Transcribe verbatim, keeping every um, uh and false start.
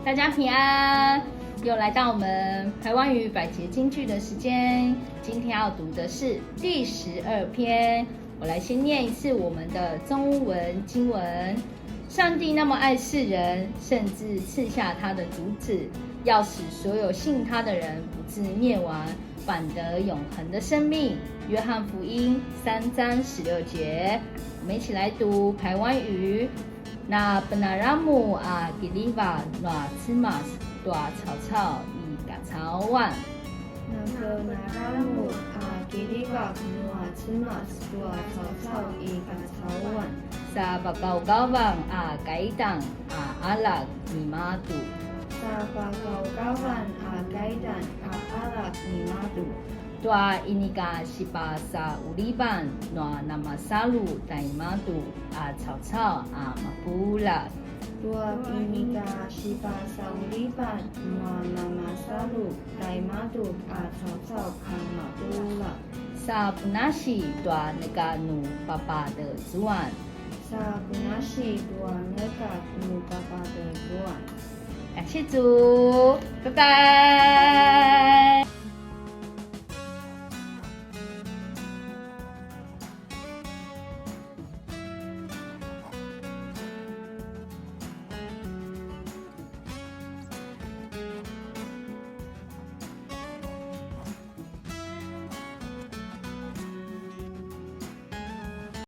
大家平安，又来到我们排湾语百节金句的时间。今天要读的是第十二篇，我来先念一次我们的中文经文。上帝那么爱世人，甚至赐下他的独子，要使所有信他的人不至灭亡，反得永恒的生命。约翰福音三章十六节，我们一起来读排湾语。Na penaramu a kiliva nua Cemas tua caucau i kacauan. Na penaramu a kiliva nua Cemas tua caucau i kacauan. Sa pakaukavan a kaitan a aljak nimadju. Sa pakaukavan a kaitan a aljak nimadju. Tua inika sipasaulivan nua namasalu tjaimadju a caucau a mapuljat. Tua inika sipasaulivan nua namasalu tjaimadju a caucau a mapuljat. Sa punasi tua neka nu papatezuan. Sa punasi tua neka nu papatezuan. 感谢主，拜拜。